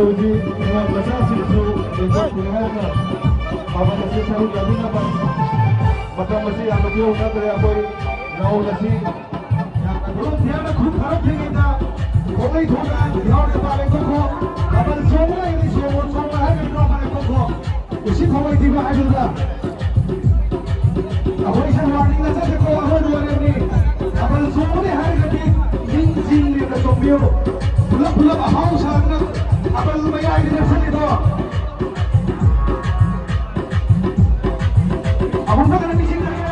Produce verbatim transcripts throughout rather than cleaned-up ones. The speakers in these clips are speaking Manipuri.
ꯍꯧꯖꯤꯛ ꯃꯆꯥꯁꯤꯡꯁꯨ ꯂꯩꯊꯣꯛꯈ꯭ꯔꯦ ꯍꯥꯏꯅ ꯃꯃꯜ ꯑꯁꯤ ꯁꯔꯨꯛ ꯌꯥꯕꯤꯅꯕ ꯃꯇꯝ ꯑꯁꯤ ꯌꯥꯝꯅ ꯈꯨꯌꯧꯅꯈ꯭ꯔꯦ꯫ ꯑꯩꯈꯣꯏ ꯂꯧ ꯑꯁꯤ ꯌꯥꯝꯅ ꯈꯨꯔꯨꯝ ꯊꯦꯡꯅ ꯈꯨꯠ ꯊꯥꯔꯛꯇ꯭ꯔꯤꯉꯩꯗ ꯈꯣꯡꯂꯩ ꯊꯣꯡꯅ ꯌꯥꯎꯔꯦ ꯄꯥꯜꯂꯦ ꯈꯣꯠꯈꯣ꯫ ꯃꯃꯜ ꯆꯣꯡꯕ ꯂꯩꯔꯗꯤ ꯆꯣꯡꯉꯣ, ꯆꯣꯡꯕ ꯍꯥꯏꯔꯒꯗꯤ ꯅꯣꯡ ꯐꯥꯅ ꯈꯣꯠꯈꯣ꯫ ꯎꯁꯤꯠ ꯊꯧꯑꯣꯏꯗ꯭ꯔꯤꯕ ꯍꯥꯏꯕꯗꯨꯗ ꯑꯩꯈꯣꯏꯁꯦ ꯋꯥꯔꯅꯤꯡ ꯅꯠꯆꯗꯦꯀꯣ, ꯑꯔꯣꯏꯕ ꯋꯥꯔꯦꯡꯅꯤ꯫ ꯊꯥꯕꯜ ꯆꯣꯡꯒꯅꯤ ꯍꯥꯏꯔꯒꯗꯤ ꯅꯤꯡ ꯆꯤꯡ ꯂꯦꯞꯅ ꯆꯣꯡꯕꯤꯌꯨ꯫ ꯄꯨꯂꯞ ꯄꯨꯂꯞ ꯑꯍꯥꯎ ꯁꯥꯗꯅ ꯊꯥꯕꯜ ꯃꯌꯥꯏꯗ ꯂꯦꯞꯁꯜꯂꯤꯗꯣ꯫ ꯑꯃꯨꯛ ꯐꯖꯅ ꯅꯤꯡꯁꯤꯡꯖꯒꯦ꯫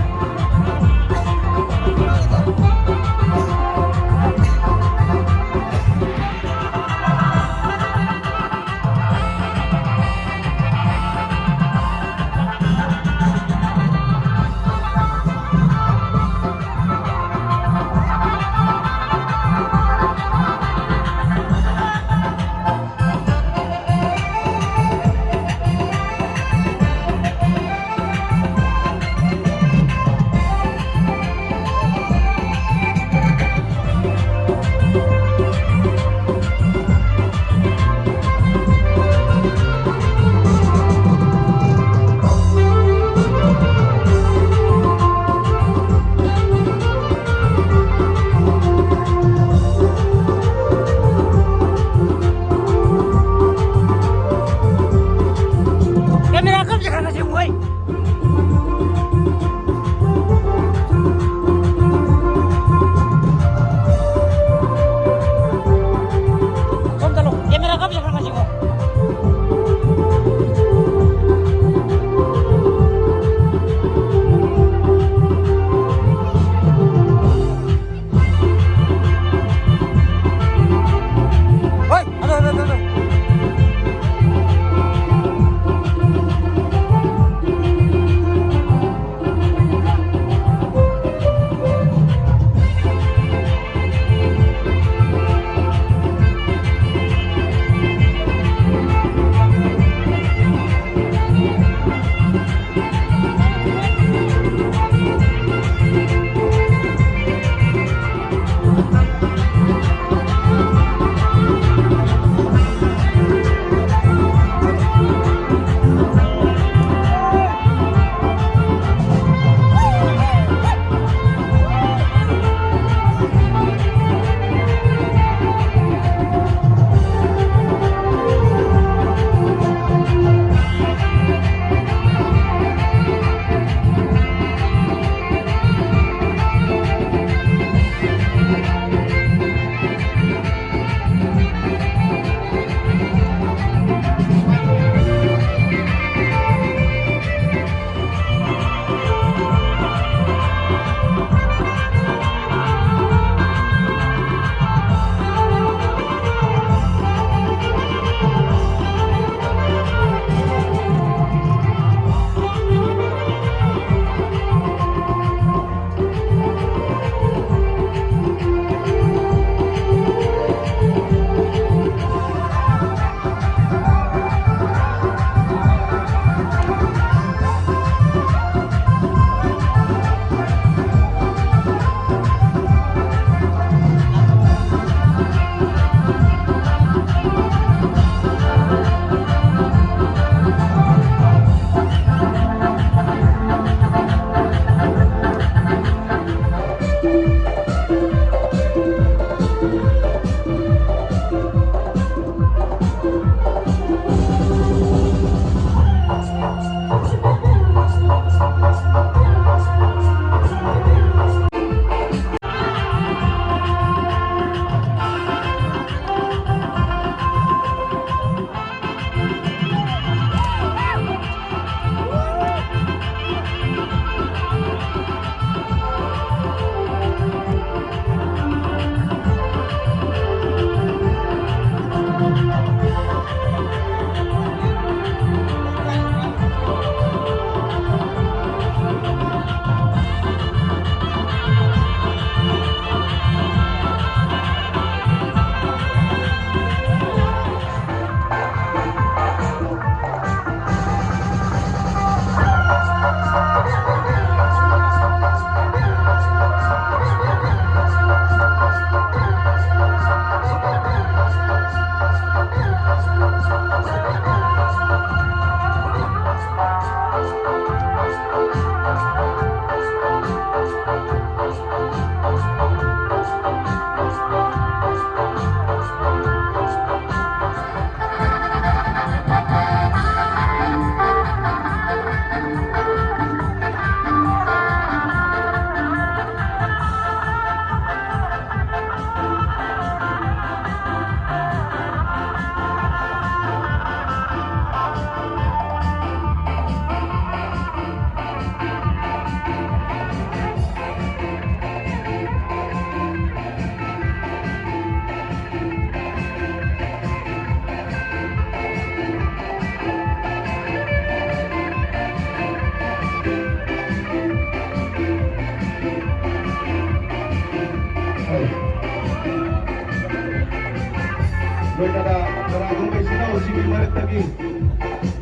ꯂꯣꯏꯅꯅ ꯀꯅꯥꯒꯨꯝꯕ ꯏꯆꯤꯟ ꯏꯅꯥꯎꯁꯤꯡꯒꯤ ꯃꯔꯛꯇꯒꯤ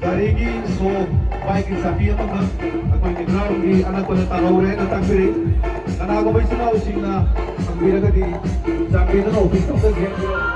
ꯒꯥꯔꯤꯒꯤ ꯁꯣ, ꯕꯥꯏꯛꯀꯤ ꯆꯥꯕꯤ ꯑꯃꯈꯛ ꯑꯩꯈꯣꯏꯒꯤ ꯒ꯭ꯔꯥꯎꯟꯒꯤ ꯑꯅꯛꯄꯗ ꯇꯥꯍꯧꯔꯦ ꯍꯥꯏꯅ ꯇꯥꯛꯄꯤꯔꯛꯏ꯫ ꯀꯅꯥꯒꯨꯝꯕ ꯏꯆꯤꯟ ꯏꯅꯥꯎꯁꯤꯡꯅ ꯐꯪꯕꯤꯔꯒꯗꯤ ꯆꯥꯟꯕꯤꯗꯨꯅ ꯑꯣꯐꯤꯁꯇ ꯑꯝꯇ ꯌꯦꯡꯕꯤꯔꯛꯎ꯫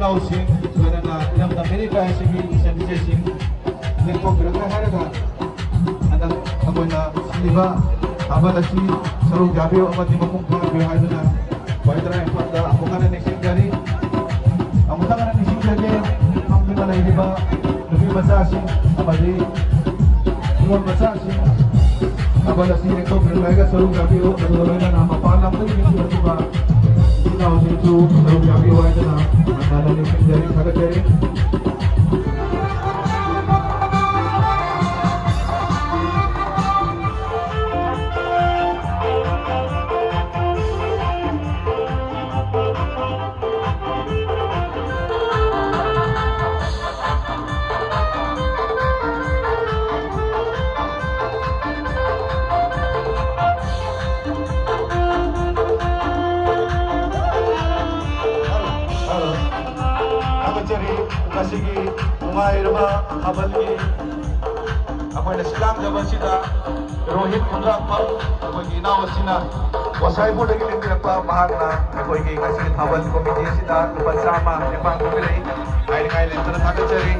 ꯏꯅꯥꯎꯁꯤꯡ, ꯂꯣꯏꯅꯅ ꯏꯔꯝꯗꯝ ꯃꯤꯔꯤꯕ ꯑꯁꯤꯒꯤ ꯏꯆꯟ ꯏꯆꯦꯁꯤꯡ ꯂꯦꯡꯊꯣꯛꯄꯤꯔꯛꯂꯦ ꯍꯥꯏꯔꯒ, ꯍꯟꯗꯛ ꯑꯩꯈꯣꯏꯅ ꯁꯤꯜꯂꯤꯕ ꯊꯥꯕꯜ ꯑꯁꯤ ꯁꯔꯨꯛ ꯌꯥꯕꯤꯌꯨ ꯑꯃꯗꯤ ꯃꯄꯨꯡ ꯐꯥꯍꯟꯕꯤꯌꯨ ꯍꯥꯏꯗꯨꯅ ꯈ꯭ꯋꯥꯏ ꯇꯔꯥ ꯏꯝꯐꯥꯜꯗ ꯑꯃꯨꯛ ꯍꯟꯅ ꯅꯤꯡꯁꯤꯡꯖꯔꯤ꯫ ꯑꯃꯨꯛ ꯍꯟꯅ ꯅꯤꯡꯁꯤꯡꯖꯒꯦ, ꯐꯝꯗꯨꯅ ꯂꯩꯔꯤꯕ ꯅꯨꯄꯤ ꯃꯆꯥꯁꯤꯡ ꯑꯃꯗꯤ ꯅꯤꯉꯣꯜ ꯃꯆꯥꯁꯤꯡ ꯊꯥꯕꯜ ꯑꯁꯤ ꯂꯦꯡꯊꯣꯛꯄꯤꯔꯒ ꯁꯔꯨꯛ ꯌꯥꯕꯤꯌꯨ꯫ ꯑꯗꯨꯒ ꯂꯣꯏꯅꯅ ꯃꯄꯥꯟ ꯂꯝꯗꯒꯤ ꯅꯤꯡꯁꯤꯡꯂꯛꯂꯤꯕ ꯏꯆꯤꯜ ꯏꯅꯥꯎꯁꯤꯡꯁꯨ ꯁꯔꯨꯛ ꯌꯥꯕꯤꯌꯨ ꯍꯥꯏꯗꯨꯅ ꯍꯟꯅ ꯍꯟꯅ ꯅꯤꯡꯁꯤꯡꯖꯔꯤ, ꯊꯥꯒꯠꯆꯔꯤ꯫ ꯊꯥꯒꯠꯆꯔꯤ꯫ ꯉꯁꯤꯒꯤ ꯅꯨꯡꯉꯥꯏꯔꯕ ꯊꯥꯕꯜꯒꯤ ꯑꯩꯈꯣꯏꯅ ꯁꯤꯂꯥꯡꯖꯕ ꯑꯁꯤꯗ ꯔꯣꯍꯤꯠ ꯈꯨꯟꯗ꯭ꯔꯥꯛꯄꯝ ꯑꯩꯈꯣꯏꯒꯤ ꯏꯅꯥꯎ ꯑꯁꯤꯅ ꯒꯣꯁꯥꯏꯄꯨꯔꯗꯒꯤ ꯂꯦꯡꯕꯤꯔꯛꯄ, ꯃꯍꯥꯛꯅ ꯑꯩꯈꯣꯏꯒꯤ ꯉꯁꯤꯒꯤ ꯊꯥꯕꯜ ꯀꯣꯃꯤꯇꯤ ꯑꯁꯤꯗ ꯂꯨꯄꯥ ꯆꯥꯝꯃ ꯇꯦꯡꯕꯥꯡ ꯄꯤꯕꯤꯔꯛꯏ꯫ ꯍꯥꯏꯅꯤꯡꯉꯥꯏ ꯂꯩꯇꯅ ꯊꯥꯒꯠꯆꯔꯤ꯫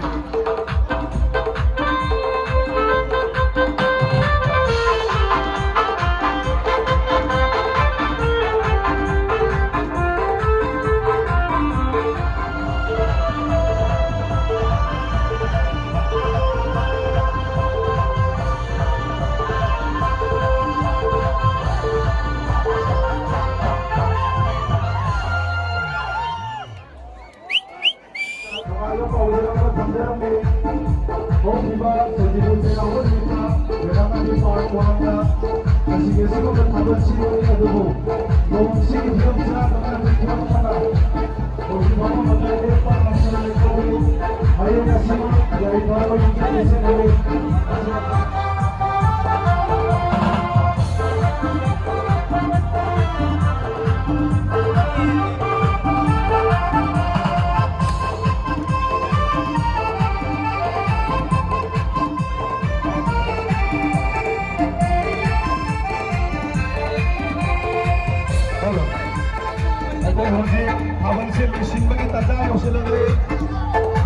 ꯅꯨꯡꯉꯥꯏꯕ ꯄꯥꯎꯖꯦꯜ ꯑꯃ ꯊꯝꯖꯔꯝꯃꯤ꯫ ꯍꯧꯈꯤꯕ ꯁꯖꯤꯕꯨ ꯆꯩꯔꯥꯎꯕ ꯅꯨꯃꯤꯠꯇ ꯋꯦꯂꯥꯉꯥꯟꯕꯤ ꯄꯥꯔꯛ ꯃꯃꯥꯡꯗ ꯉꯁꯤꯒꯤ ꯑꯁꯤꯒꯨꯝꯕ ꯊꯥꯕꯜ ꯁꯤꯟꯕꯅꯤ, ꯑꯗꯨꯕꯨ ꯅꯣꯡ ꯏꯁꯤꯡꯒꯤ ꯐꯤꯕꯝ ꯆꯥꯗꯕꯅ ꯃꯤꯠ ꯈꯨꯔꯝ ꯐꯅ ꯍꯧꯖꯤꯛ ꯐꯥꯎꯕ ꯃꯇꯝ ꯂꯦꯞꯄ ꯉꯝꯗꯅ ꯂꯩꯍꯧꯔꯤ꯫ ꯍꯌꯦꯡ ꯑꯁꯤ ꯌꯥꯏꯐꯅꯕꯒꯤ ꯆꯠꯅꯁꯦ꯫ ꯍꯧꯖꯤꯛ ꯊꯥꯕꯜꯁꯦ ꯂꯣꯏꯁꯤꯟꯕꯒꯤ ꯇꯥꯟꯖꯥ ꯌꯧꯁꯤꯜꯂꯛꯂꯦ꯫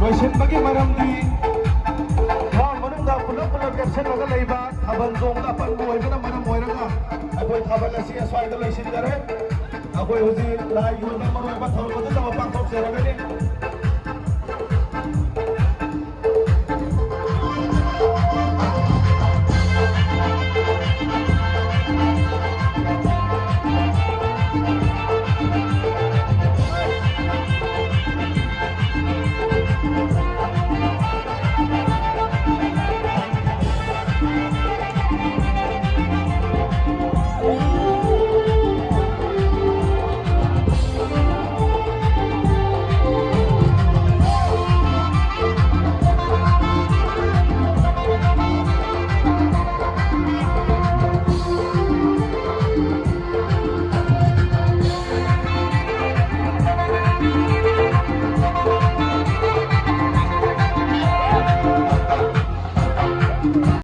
ꯂꯣꯏꯁꯤꯟꯕꯒꯤ ꯃꯔꯝꯗꯤ ꯍꯣꯜ ꯃꯅꯨꯡꯗ ꯄꯨꯂꯞ ꯄꯨꯂꯞ ꯂꯦꯞꯁꯤꯜꯂꯒ ꯂꯩꯕ ꯊꯥꯕꯜ ꯆꯣꯡꯕꯗ ꯑꯄꯟꯕ ꯑꯣꯏꯕꯅ ꯃꯔꯝ ꯑꯣꯏꯔꯒ ꯑꯩꯈꯣꯏ ꯊꯥꯕꯜ ꯑꯁꯤ ꯑꯁ꯭ꯋꯥꯏꯗ ꯂꯣꯏꯁꯤꯟꯖꯔꯦ꯫ ꯑꯩꯈꯣꯏ ꯍꯧꯖꯤꯛ ꯂꯥꯏꯒꯤ ꯑꯣꯏꯕ ꯃꯔꯨꯑꯣꯏꯕ ꯊꯧꯔꯝ ꯑꯗꯨ ꯇꯧꯕ ꯄꯥꯡꯊꯣꯛꯆꯔꯒꯅꯤ꯫